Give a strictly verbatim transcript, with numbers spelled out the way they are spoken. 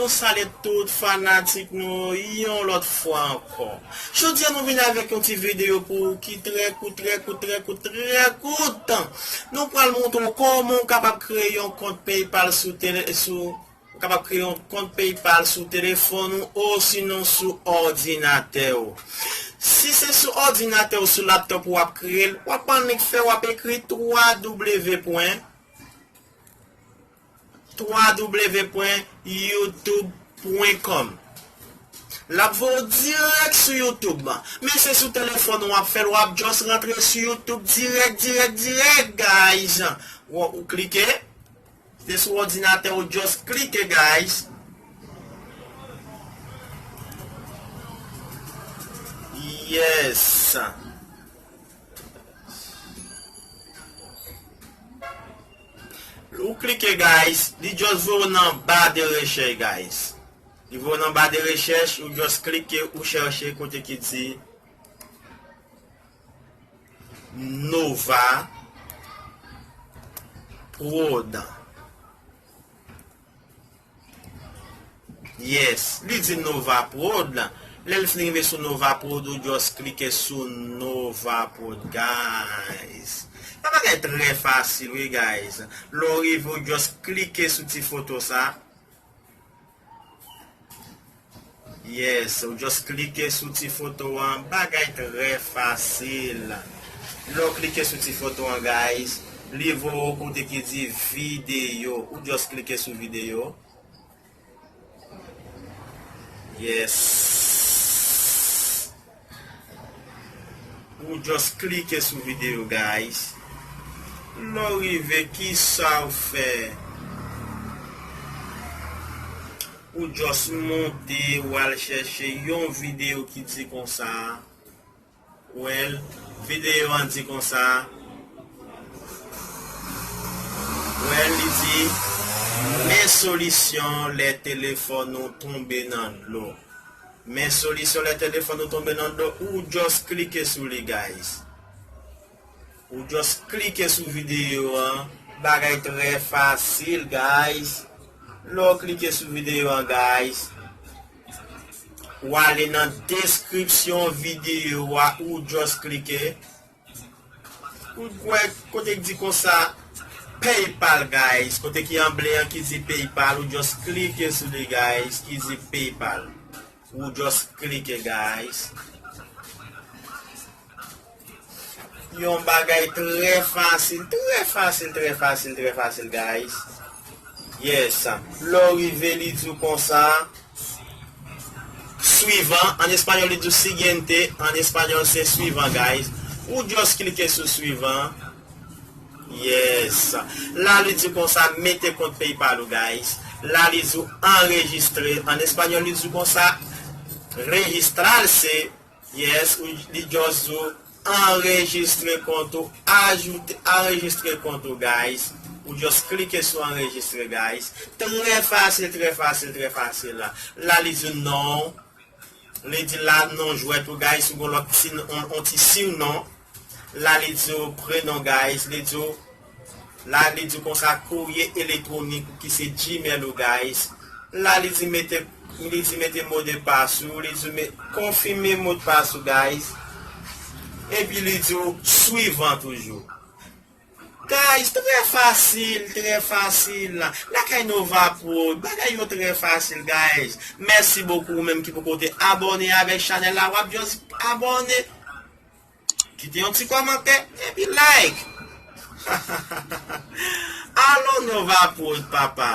Salye tout fanatik nou yon lòt fwa ankò. Jodi a nou vin avèk yon ti videyo pou ou ki trè kout, trè kout, trè kout, trè kout. Nou pral montre w kòman w kapab kreye yon kont PayPal sou tele, sou, ou kapab kreye yon kont PayPal sou telefòn ou osinon sou òdinatè ou. Si se sou òdinatè ou, sou laptop ou w ap kreye l, w ap annik fè, w ap ekri twa w pwen twa w pwen youtube pwen com. L ap voye w dirèk sou YouTube. Men se sou telefòn ou w ap fè l, w ap just rantre sou YouTube dirèk, dirèk, dirèk, guys. Ou, ou klike. Se sou òdinatè ou just klike, guys. Yes. Ou klike, guys, li just voye w nan ba de rechèch, guys. Li voye w nan ba de rechèch, ou just klike, ou chèche kote ki di Nova Prod. Yes, li di Nova Prod. Lè l fin rive sou Nova Prod, ou just klike sou Nova Prod, guys. Yon bagay trè fasil, wi, guys. Lè w rive, ou just klike sou ti foto sa. Yes, ou just klike sou ti foto an. Bagay trè fasil. Lè w klike sou ti foto an, guys, li voye w kote ki di videyo. Ou just klike sou videyo. Yes. Ou just klike sou videyo, guys. Lè w rive, kisa w fè? Ou just monte, w al chèche yon videyo ki di konsa. Well, videyo an di konsa. Well, li di, men solisyon lè telefòn ou tonbe nan dlo. Men solisyon lè telefòn ou tonbe nan dlo, ou just klike sou li, guys. Ou just klike sou videyo an. Bagay trè fasil, guys. Lè w klike sou videyo an, guys, w ale nan deskripsyon videyo a, ou just klike. Ou wè kote k di konsa PayPal, guys. Kote ki an ble an ki di PayPal, ou just klike sou li, guys, ki di PayPal. Ou just klike, guys. Yon bagay trè fasil, trè fasil, trè fasil, trè fasil, guys. Yes. Lè w rive, li di w konsa, suivant. An espanyòl, li di w siguiente. An espanyòl, se suivant, guys. Ou just klike sou suivant. Yes. La, li di w konsa, mete kont PayPal ou, guys. La, li di w anrejistre. An espanyòl, li di w konsa, registrarse. Yes, ou, li just di w anrejistre kont ou, ajoute, anrejistre kont ou, guys. Ou just klike sou anrejistre, guys. Trè fasil, trè fasil, trè fasil la. La, li di w non. Li di la non jwèt ou, guys, ou gon lòt ti, on, on ti sinon. La, li di w prenon, guys. Li di w, la, li di w konsa kourye elektwonik ou ki se Gmail ou, guys. La, li di mete, li di mete modpas ou, li di met, konfime modpas ou, guys. Epi li di w suivant toujou. Guys, trè fasil, trè fasil. Lakay Nova Prod, bagay yo trè fasil, guys. Mèsi bokou ou menm ki poko te abòne avèk chanèl la, w ap just abòne. Kite yon ti kòmantè, epi like. Alon Nova Prod, papa.